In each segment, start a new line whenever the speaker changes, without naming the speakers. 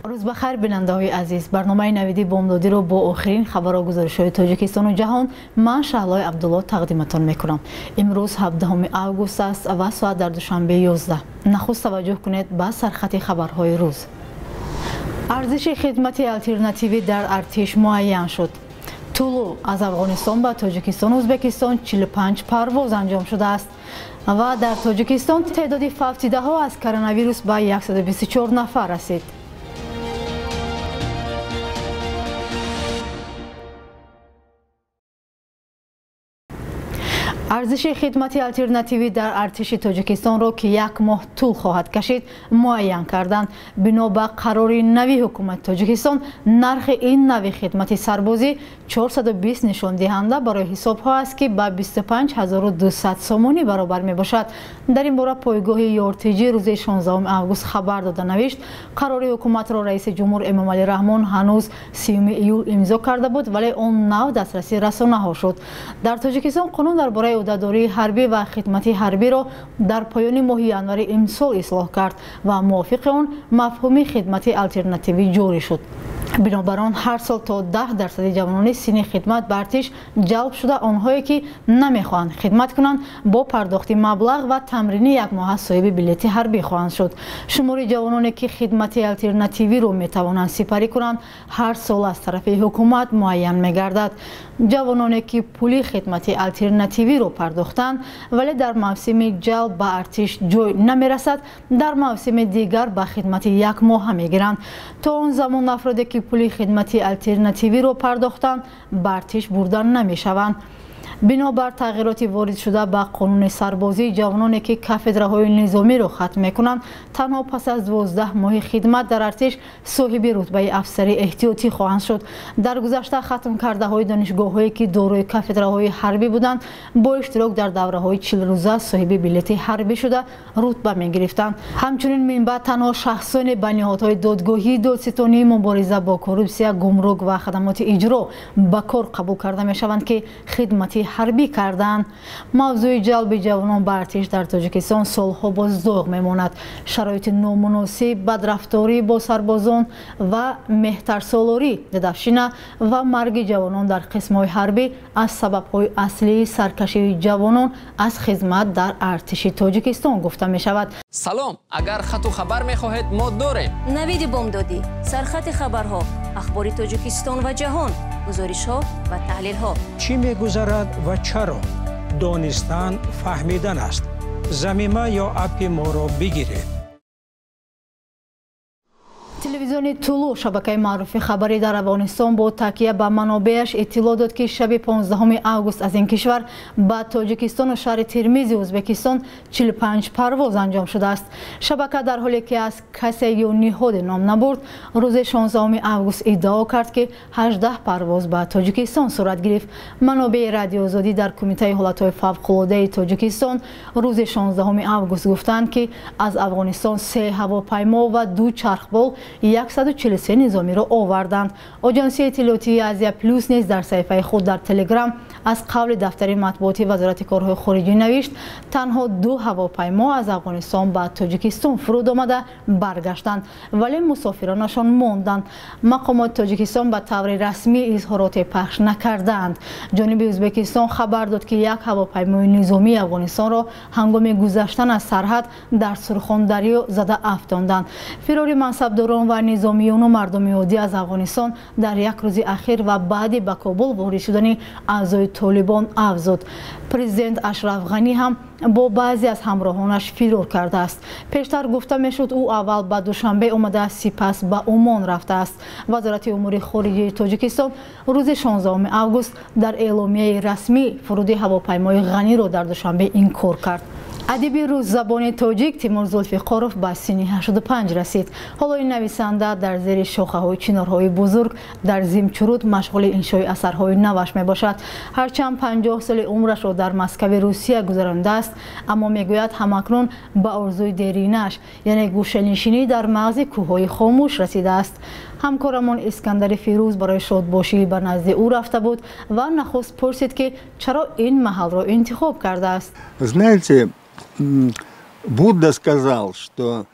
Рӯз ба хайр, бинандаҳои азиз. Барномаи Навиди бомдодиро бо охирин хабару гузоришҳои Тоҷикистону ҷаҳон ман, Шаҳлои Абдулло, тақдиматон мекунам. Имрӯз 17 август аст ва соат дар Душанбе 11. Нахуст таваҷҷӯҳ кунед ба сархати хабарҳои рӯз. Арзиши хидмати алтернативӣ дар артиш муайян шуд. Тулу аз Афғонистон ба Тоҷикистону Ӯзбекистон 45 парвоз анҷом шудааст ва дар Тоҷикистон теъдоди фавтидаҳо аз коронавирус ба 124 нафар расид. Арзиши хидмати алтернативӣ дар артиши Тоҷикистонро, ки як моҳ тӯл хоҳад кашид, муайян карданд. Бино ба қарори нави ҳукумати Тоҷикистон, нархи ин нави хидмати сарбозӣ 420 нишондиҳанда барои ҳисобҳо аст, ки ба 25 200 сомонӣ баробар мебошад. Дар ин бора пойгоҳи ЮРТИ рӯзи 16 август хабар дода навишт: қарори ҳукуматро раиси ҷумҳур Эмомалӣ Раҳмон ҳанӯз 30 июл имзо карда буд, вале он нав дастраси расонаҳо шуд. Дар Тоҷикистон қонун дар бораи ӯҳдадории ҳарбӣ ва хидмати ҳарбиро дар поёни моҳи январи имсол ислоҳ кард ва мувофиқи он мафҳуми хидмати алтернативӣ ҷорӣ шуд. Бинобар он ҳар сол то 10 дарсади ҷавонони синни хидмат ба артиш ҷалб шуда, онҳое ки намехоҳанд хидмат кунанд, бо пардохти маблағ ва тамрини якмоҳа соҳиби билети ҳарбӣ хоҳанд шуд. Шумори ҷавононе, ки хидмати алтернативиро метавонанд сипарӣ кунанд, ҳар сол аз тарафи ҳукумат муайян мегардад. Ҷавононе, ки пули хидмати алтернативиро пардохтанд, вале дар мавсими ҷалб ба артиш ҷой намерасад, дар мавсими дигар ба хидмати якмоҳа мегиранд. То он замон афроде, ки пули хидмати алтернативиро пардохтанд, ба артиш бурда намешаванд. Бинобар тағйироти воридшуда ба қонуни сарбозӣ, ҷавононе, ки кафедраҳои низомиро хатм мекунанд, танҳо пас аз 12 моҳи хидмат дар артиш соҳиби рутбаи афсари эҳтиётӣ хоҳанд шуд. Дар гузашта хатмкардаҳои донишгоҳҳое, ки дорои кафедраҳои ҳарбӣ буданд, бо иштирок дар давраҳои 40 рӯза соҳиби билети ҳарбӣ шуда, рутба мегирифтанд. Ҳамчунин минбаъд танҳо шахсоне ба ниҳодҳои додгоҳӣ, додситонӣ, мубориза бо коррупсия, гумрук ва хадамоти иҷро ба кор қабул карда мешаванд, ки хидмати ҳарбӣ карданд. Мавзӯи ҷалби ҷавонон ба артиш дар Тоҷикистон солҳо боз доғ мемонад. Шароити номуносиб, бадрафторӣ бо сарбозон ва меҳтарсолорӣ, дедовщина ва марги ҷавонон дар қисмҳои ҳарбӣ аз сабабҳои аслии саркашии ҷавонон аз хизмат дар артиши Тоҷикистон гуфта мешавад.
Салом, агар хату хабар мехоҳед, мо дорем.
Навиди бомдодӣ, сархати хабарҳо, ахбори Тоҷикистон ва ҷаҳон, гузоришҳо ва таҳлилҳо.
Чӣ мегузарад ва чаро? Донистан фаҳмидан аст. Замима ё аппи моро бигиред.
Телевизиони Тулу, шабакаи маъруфи хабарӣ дар Афғонистон, бо такя ба манобеаш иттилоъ дод, ки шаби 15 август аз ин кишвар ба Тоҷикистону шаҳри Термизи Ӯзбекистон 45 парвоз анҷом шудааст. Шабака, дар ҳоле ки аз касе ё ниҳоде ном набурд, рӯзи 16 август иддао кард, ки 18 парвоз ба Тоҷикистон сурат гирифт. Манобеи Радиоозодӣ дар Кумитаи ҳолатҳои фавқулодаи Тоҷикистон рӯзи 16 август гуфтанд, ки аз Афғонистон се ҳавопаймо ва ду чархбол 143 низомиро оварданд. Оҷонсии иттилоотии Азия Плюс низ дар саҳифаи худ дар Телеграм аз қавли дафтари матбуоти Вазорати корҳои хориҷӣ навишт: танҳо ду ҳавопаймо аз Афғонистон ба Тоҷикистон фуруд омада, баргаштанд, вале мусофиронашон монданд. Мақомоти Тоҷикистон ба таври расмӣ изҳороте пахш накардаанд. Ҷониби Ӯзбекистон хабар дод, ки як ҳавопаймои низомии Афғонистонро ҳангоми гузаштан аз сарҳад дар Сурхондарё зада афтонданд. Фирори мансабдорон ва низомиёну мардуми оддӣ аз Афғонистон дар як рӯзи ахир ва баъди ба Кобул ворид шудани аъзои Толибон афзуд. Президент Ашраф Ғанӣ ҳам бо баъзе аз ҳамроҳонаш фирор кардааст. Пештар гуфта мешуд, ӯ аввал ба Душанбе омада, сипас ба Умон рафтааст. Вазорати умури хориҷии Тоҷикистон рӯзи 16 август дар эъломияи расмӣ фуруди ҳавопаймои Ғаниро дар Душанбе инкор кард. Адиби русзабони тоҷик Тимур Зулфиқоров ба синни 85 расид. Ҳоло ин нависанда дар зери шохаҳои чинорҳои бузург дар Зимчуруд машғули иншои асарҳои наваш мебошад. Ҳарчанд 50 соли умрашро дар Москави Русия гузаронидааст, аммо мегӯяд, ҳамакнун ба орзуи деринаш, яъне гӯшанишинӣ дар мағзи кӯҳҳои хомӯш расидааст. Ҳамкорамон Искандари Фирӯз барои шодбошӣ ба назди ӯ рафта буд ва нахуст пурсид, ки чаро ин маҳалро интихоб кардааст.
Знаете, Будда сказал, что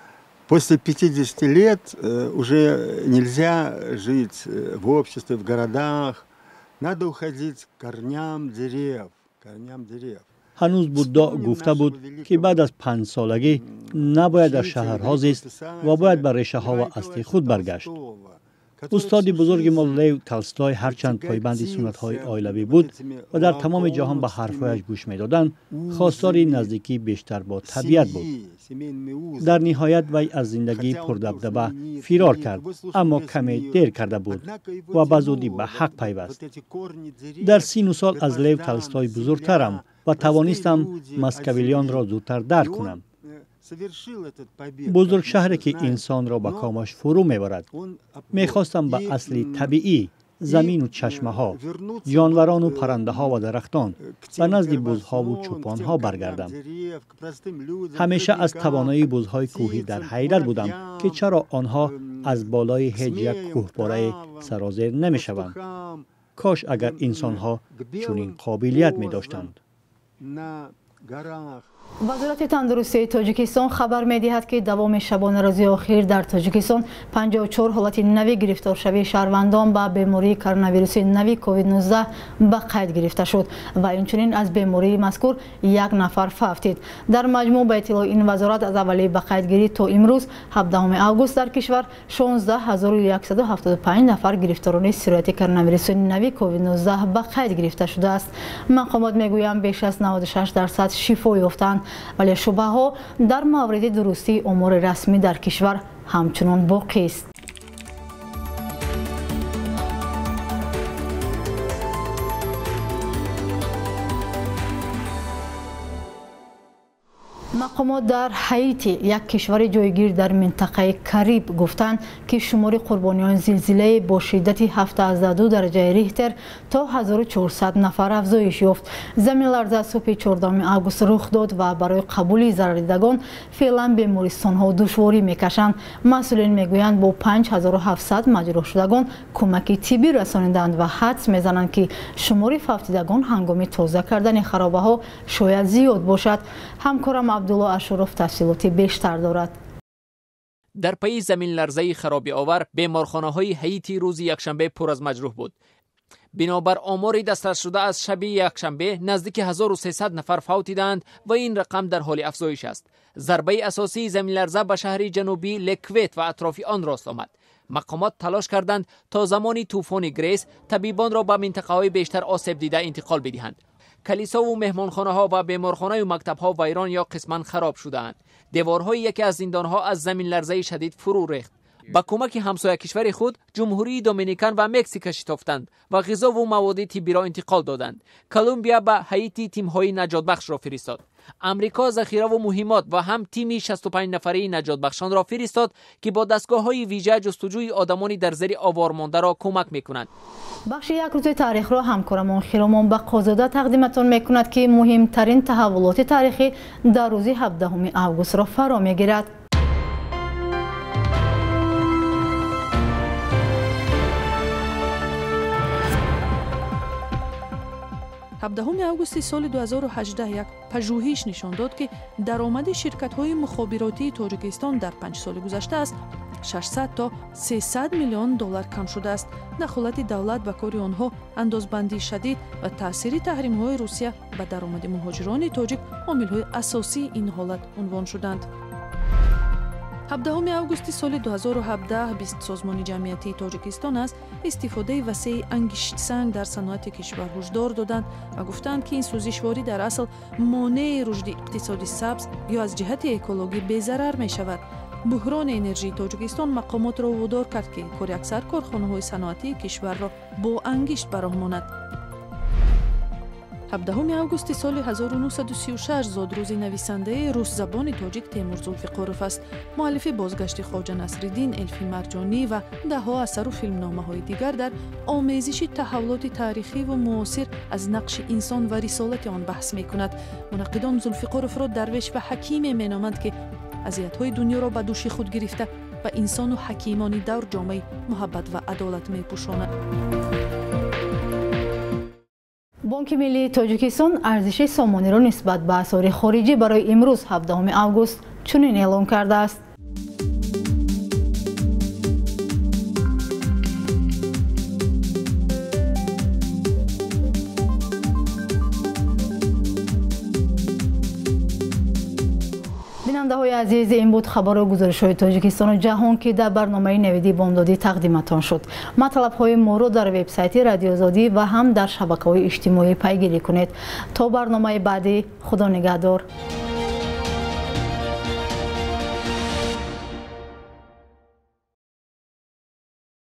После 50 лет уже нельзя жить в обществе, в городах. Надо уходить к корням дерев, корням дерев.
Ҳанӯз Буддо гуфта буд, ки баъд аз 5-солагӣ набояд дар шаҳрҳо зист ва бояд ба решаҳо ва асли худ баргашт. Устоди бузурги мо Лев Толстой ҳарчанд пойбанди суннатҳои оилавӣ буд ва дар тамоми ҷаҳон ба ҳарфҳояш гӯш медоданд, хостори наздикии бештар бо табиат буд. Дар ниҳоят вай аз зиндагии пурдабдаба фирор кард, аммо каме дер карда буд ва ба зудӣ ба ҳақ пайваст. Дар сину сол аз Лев Толстой бузургтарам ва тавонистам Москавилёнро зудтар дарк кунам. Бузургшаҳре ки инсонро ба комаш фурӯ мебарад. Мехостам ба асли табиӣ, замину чашмаҳо, ҷонварону паррандаҳо ва дарахтон, ба назди бузҳову чӯпонҳо баргардам. Ҳамеша аз тавоноии бузҳои кӯҳӣ дар ҳайрат будам, ки чаро онҳо аз болои ҳеҷ як кӯҳпорае сарозер намешаванд. Кош агар инсонҳо чунин қобилият медоштанд.
Вазорати тандурустии Тоҷикистон хабар медиҳад, ки давоми шабонарӯзи охир дар Тоҷикистон 54 ҳолати нави гирифторшавии шаҳрвандон ба бемории коронавируси нави COVID-19 ба қайд гирифта шуд ва инчунин аз бемории мазкур як нафар фавтид. Дар маҷмӯъ, ба иттилои ин вазорат, аз аввали ба қайдгирӣ то имрӯз 17 август дар кишвар 16175 нафар гирифторони сирояти коронавируси нави COVID-19 ба қайд гирифта шудааст. Мақомот мегӯянд, беш аз 96% шифо ёфтанд, вале шубҳаҳо дар мавриди дурустии омори расмӣ дар кишвар ҳамчунон боқист. Мақомот дар Ҳаити, як кишвари ҷойгир дар минтақаи Кариб, гуфтанд, ки шумори қурбониёни зилзилаи бо шиддати 7,2 дараҷаи Рихтер то 1400 нафар афзоиш ёфт. Заминларза субҳи 14 август рух дод ва барои қабули зарардидагон феълан бемористонҳо душворӣ мекашанд. Масъулин мегӯянд, бо 5700 маҷрӯҳшудагон кӯмаки тиббӣ расониданд ва ҳадс мезананд, ки шумори фавтидагон ҳангоми тоза кардани харобаҳо шояд зиёд бошад. Ҳамкорам Абдулло Ашуров тафсилоти бештар дорад.
Дар пайи заминларзаи харобиовар беморхонаҳои Ҳаити рӯзи якшанбе пур аз маҷрӯҳ буд. Бинобар омори дастрасшуда аз шаби якшанбе наздики 1300 нафар фавтидаанд ва ин рақам дар ҳоли афзоиш аст. Зарбаи асосии заминларза ба шаҳри ҷанубӣ Леквет ва атрофи он рост омад. Мақомот талош карданд то замони тӯфони Грейс табибонро ба минтақаҳои бештар осебдида интиқол бидиҳанд. Калисову меҳмонхонаҳо ва беморхонаю мактабҳо вайрон ё қисман хароб шудаанд. Деворҳои яке аз зиндонҳо аз заминларзаи шадид фурӯ рехт. Ба кӯмаки ҳамсоя кишвари худ Ҷумҳурии Доминикан ва Мексика шитофтанд ва ғизову маводи тиббиро интиқол доданд. Колумбия ба Ҳаити тимҳои наҷотбахшро фиристод. Амрико захираву муҳиммот ва ҳам тими 65 нафарии наҷотбахшонро фиристод, ки бо дастгоҳҳои вижа ҷустуҷӯи одамони дар зери овор мондаро кӯмак мекунанд.
Бахши як рӯзи таърихро ҳамкорамон Хиромон Бақозода тақдиматон мекунад, ки муҳимтарин таҳаввулоти таърихӣ дар рӯзи 17 августро фаро мегирад.
17 августи соли 2018 як пажӯҳиш нишон дод, ки даромади ширкатҳои мухобиротии Тоҷикистон дар 5 соли гузашта аз 600 то 300 миллион доллар кам шудааст. Дахолати давлат ба кори онҳо, андозбандии шадид ва таъсири таҳримҳои Русия ба даромади муҳоҷирони тоҷик омилҳои асосии ин ҳолат унвон шуданд. 17 августи соли 2017 20 созмони ҷамъиятии Тоҷикистон аз истифодаи васеи ангиштсанг дар саноати кишвар ҳушдор доданд ва гуфтанд, ки ин сӯзишворӣ дар асл монеи рушди иқтисоди сабз ё аз ҷиҳати экологӣ безарар мешавад. Буҳрони энержии Тоҷикистон мақомотро водор кард, ки кори аксар корхонаҳои саноатии кишварро бо ангишт ба роҳ монад. 17 августи соли 1936 зодрӯзи нависандаи русзабони тоҷик Темур Зулфиқоров аст. Муаллифи бозгашти Хоҷа Насриддин, Элфи Марҷонӣ ва даҳҳо асару филмномаҳои дигар дар омезиши таҳаввулоти таърихиву муосир аз нақши инсон ва рисолати он баҳс мекунад. Мунаққидон Зулфиқоровро дарвеш ва ҳакиме меноманд, ки азиятҳои дунёро ба дӯши худ гирифта ва инсону ҳакимони давр ҷомаи муҳаббат ва адолат мепӯшонад.
Бонки миллии Тоҷикистон арзиши сомониро нисбат ба асъори хориҷӣ барои имрӯз 17 август чунин эълон кардааст. Бинандаҳои азиз, ин буд хабару гузоришҳои Тоҷикистону ҷаҳон, ки дар барномаи Навиди бомдодӣ тақдиматон шуд. Матлабҳои моро дар вебсайти Радиозодӣ ва ҳам дар шабакаҳои иҷтимоӣ пайгирӣ кунед. То барномаи баъдӣ, Худо нигаҳдор.